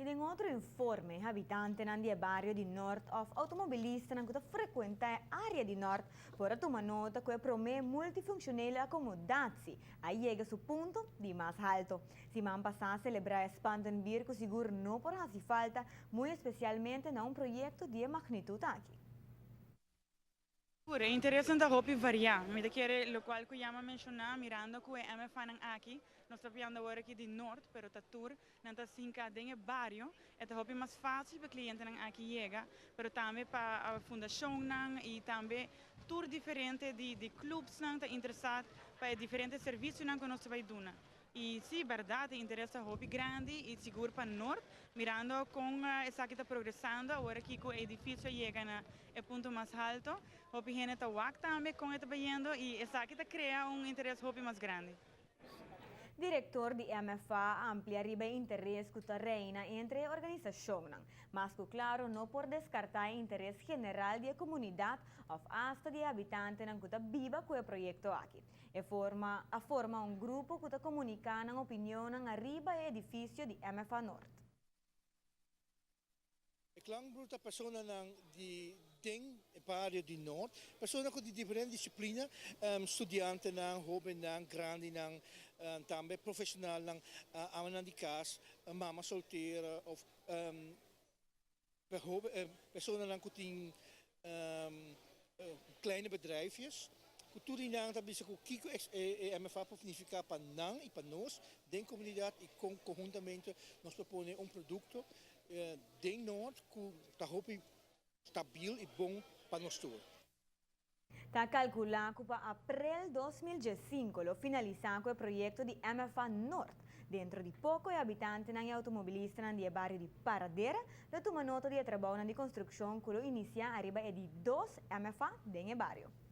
Den otro informe, habitantenan di bario di Noord of automobilistanan cu ta frecuenta e area di Noord por a tuma nota cu e prome multifunctionele accommodatie a yega su punto di mas halto. Siman pasa a celebra e spantenbier cu sigur no por haci falta, muy especialmente na un proyecto di e magnitud aki. E interes ta hopi varia. Mi ta kere locual cu ya m'a menciona, mirando cu e MFA nan aki, nos ta papiando awor aki di Noord, pero ta tur, nan ta sinta den e bario, e ta hopi mas facil pa clientenan aki yega, pero tambe pa e fundacionnan y tambe tur diferente di clubsnan ta interesa pa diferente servicionan cu nos ta bay duna. Y si, berdad, e interes ta hopi grandi y sigur pa Noord, mirando con esaki ta progresando, awor aki cu e edificio a yega na e punto mas halto, hopi hende ta wak tambe con e ta bayendo y esaki ta crea un interes hopi mas grandi. Director di MFA a amplia riba interes cu ta reina entre organisacionnan. Mas cu claro, no por descarta interes general di comunidad of hasta di habitantenan cu ta biba cu e proyecto aki. A forma un grupo cu ta comunica nan opinion ariba e edificio di MFA Noord. E klankbord ta personanan di den bario di Noord, persona cu diferente disciplina, studiantenan, hobennan, grandinan, tambe profesionalnan, amanan di cas, mama soltera of personanan cu tin kleine bedrijfjes. Cu tur nan ta bisa cu kico e MFA por significa pa nan y pa nos den comunidad y conhuntamente nos propone un producto den Noord cu ta hopi stabiel y bon pa nos tur. Ta calcula cu pa april 2015 lo finalisa cu e proyecto di MFA Noord. Dentro di poco, e habitantenan y automobilistanan di bario di Paradera lo tuma nota di trabou di construccion cu lo inicia ariba e di 2 MFA den bario.